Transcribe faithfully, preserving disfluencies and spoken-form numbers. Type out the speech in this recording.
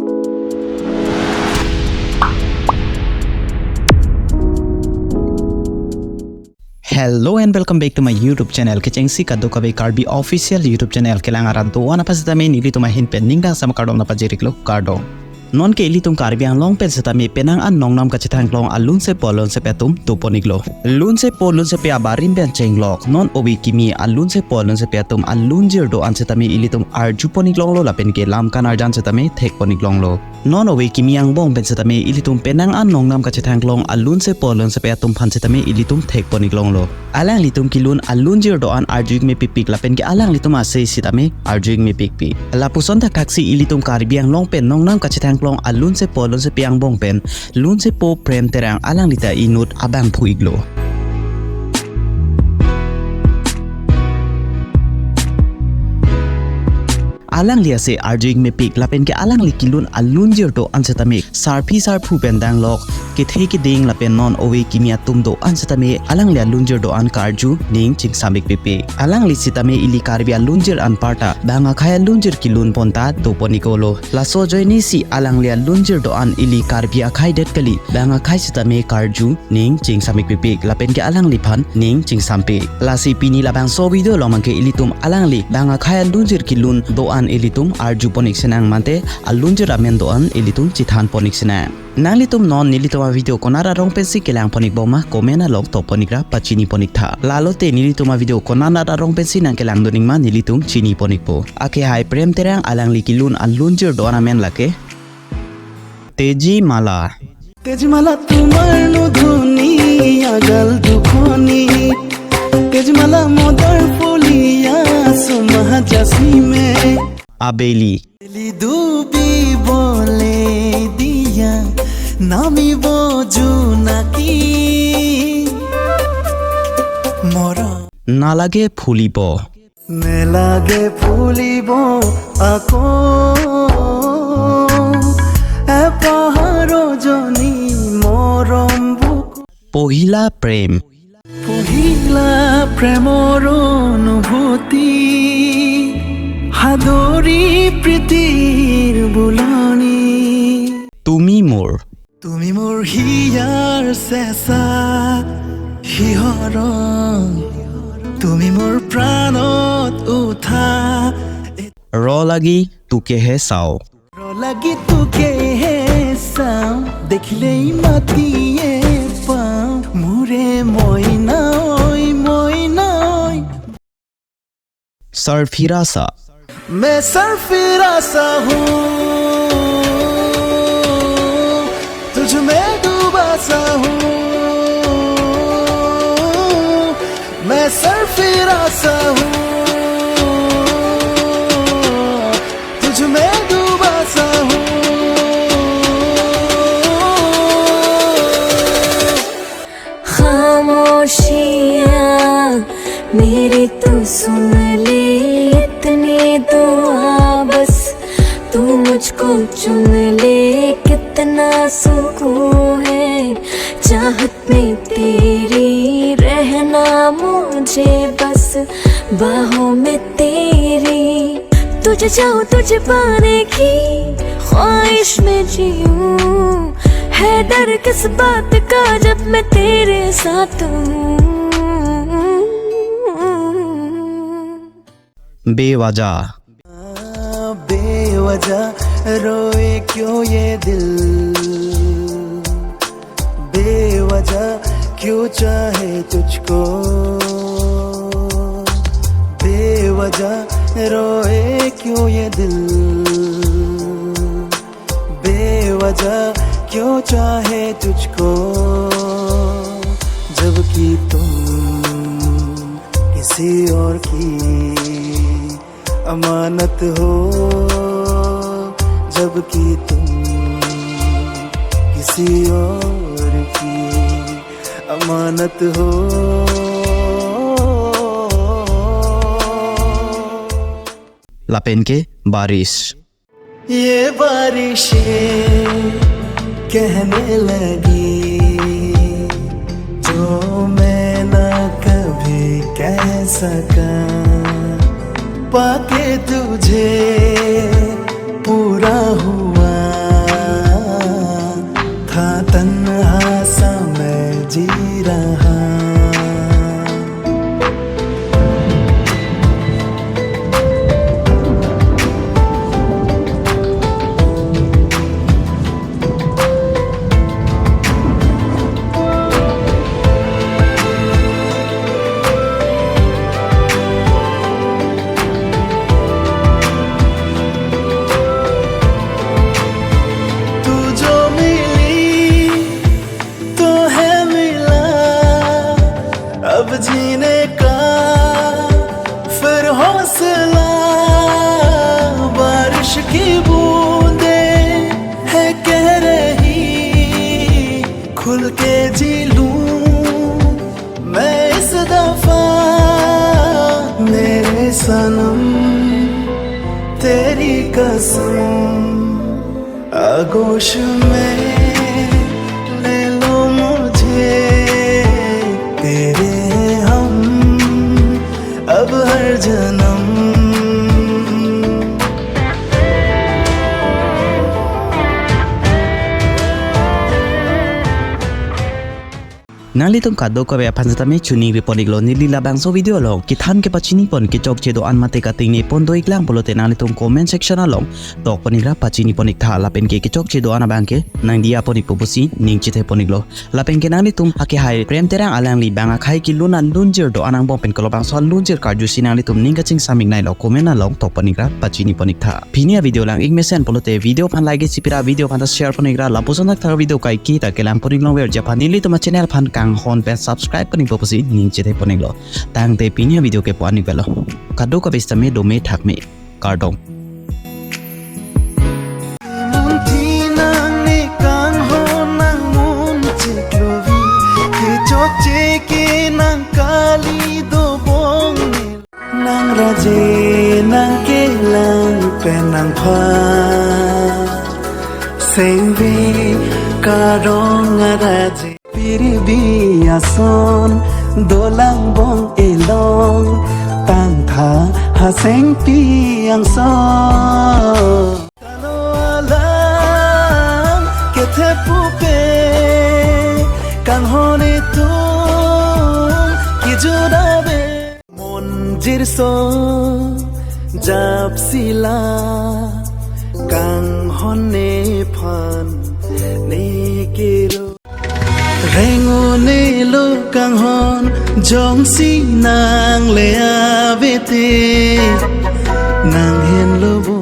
Hello and welcome back to my YouTube channel. Kechengsi kadokave Karbi official YouTube channel kelang arat do-an aphan sitame nelitum ahin pen ningdang sama kardom nangpajir-iklo, kardom. Non ke ilitum Karbi Anglong pen sitame penang an nongnam kachethang kelong alunsepo alunsepi atum dopon-iklo. Lunsepo lunsepi abarim pen chenglok non ove kimi alunsepo alunsepi atum alunjir do-an sitame ilitum arjupon-iklonglo lapen ke lam kan arjan sitame thekpon-iklonglo. Non ove kimi angbong pen sitame ilitum penang an nongnam kachethang kelong alunsepo alunsepi atum aphan sitame ilitum thekpon-iklonglo. Alanglitum kelun alunjir do-an arju-ik mepikpik lapen ke alanglitum ase sitame arju-ik mepikpik. Lapuson thakthak si ilitum Karbi Anglong pen nongnam kachethang kelong alunsepo alunsepi angbong pen lunsepo Prem Terang alangli ta inut abang phu-iklo. Alangli ase arju-ik mepik lapen ke alangli kelun alunjir do-an sitame sarpi sarpo pen danglok kethe keding lapen non ove kimi atum do-an sitame alangli alunjir do-an karju ning chingsam-ik pipik. Alangli sitame ili Karbi alunjir anparta bang akhei alunjir kelunpon ta dopon-iklo. Laso ajoine si alangli alunjir do-an ili Karbi akhei det kali, bang akhei sitame karju ning chingsam-ik pipik lapen ke alangliphan ning chingsampik. Lasi pini labangso video along abang ke ilitum alangli bang akhei alunjir kelun do-an ilitum arjupon-ik sinang mate alunjir amen do-an ilitum chethanpon-ik sinang. Nanglitum non nelitum avideo konat arong pensi kelangpon-ikbom ma comment along topon-ikra pachinipon-iktha. Lalote nelitum avideo konat arong pensi nangkelangdun-ik ma nelitum chinipon-ikpo. Akehai Prem Terang alangli kelun alunjir do-an amen lake Teji Mala. তেজমালা তোমাৰ নুধুনীয়া গাল দুখনি, তেজমালা মদাৰ ফুলিয়া চুমা জাচিমে। Abeli. বেলি ডুবি বলে দিয়া নামিব জোনাকি। মৰম Nalage phulipo. নেলাগে ফুলিব আকৌ, এপাহ ৰজনী মৰম বুকু। Pohila prem. পহিলা প্ৰেমৰ অনুভূতি, সাদৰী প্ৰীতিৰ বুলনি। Tumi mor. তুমি মোৰ হিয়াৰ চেঁচা শিহৰণ, তুমি মোৰ প্ৰাণত উঠা। Ro lagi tukehe sao. ৰ লাগি তোকেহে চাওঁ, দেখিলেই মাতিয়ে পাওঁ। মোৰে মইনা ঐ, মইনা ঐ। Sarfirasa. मैं सरफिरासा हूँ, तुझ में डूबा सा हूँ। मैं सरफिरासा हूँ, तुझ में डूबा सा हूँ। खामोशियाँ मेरी तू सुन ले, इतनी दुआ बस तू मुझको चुन ले। कितना सुकून है चाहत में तेरी, रहना मुझे बस बाहों में तेरी। तुझे चाहूं, तुझे पाने की ख्वाहिश में जीऊं, है डर किस बात का जब मैं तेरे साथ हूँ। Bewaja. बेवजह रोए क्यों ये दिल, बेवजह क्यों चाहे तुझको, बेवजह रोए क्यों ये दिल, बेवजह क्यों चाहे तुझको, जबकि तुम किसी और की अमानत हो, जबकि तुम किसी और की अमानत हो। Lapen ke baris. ये बारिशें कहने लगी जो मैं ना कभी कह सका, पाके तुझे पूरा हुआ रहा। तू जो मिली तो है मिला अब जीने का फिर हौसला। बारिश की बूंदें है कह रही खुल के जी लूं मैं इस दफा। मेरे सनम तेरी कसम आगोश में ले लो मुझे। तेरे हैं हम अब हर जन्म। Nanglitum kadokave aphan setame choningri pon iklo, neli labangso video along kethan kepachini pon kechokche do-an mate kating ne pon do iklang pulote nanglitum comment section along tok pon ikra, pachini pon iktha. Lapen ke kechokche do-an abang ke nangdiya pon ikpo pusi ning chethe pon iklo. Lapen ke nanglitum akehai Prem Terang alangli bang akhai kelun alunjir do-an angbong pen kolobangso alunjir karjusi nanglitum ning kachingsam ik nai lo, comment along tok pon ikra, pachini pon iktha. Pini avideo lang ik mesen pulote video aphan like isi pira, video aphan ta share pon ikra, lapuson thakthak video kaike ta kelang pon ik longverji aphan nelitum achannel aphan kanghon pen subscribe pon ikpo pusi ning chethe pon iklo. Tangte pini avideo ke pu-an ik velo. Kadokave setame dome thakme, kardom. Mun thinang ne kanghon nangmun chiklo vi, kechokche ke nang kali dobong ne. Nang raje nang kelang pen nangphan sengve karong araje. Piribi ason dolang bong elong tangtha haseng pi angso. Talo alang kethe pupe kanghon itum kijut ave. Monjir so japsila kanghon nephan ne kero. Reng-o ne lo kanghon jongsi nang le ave te, nang henlo bo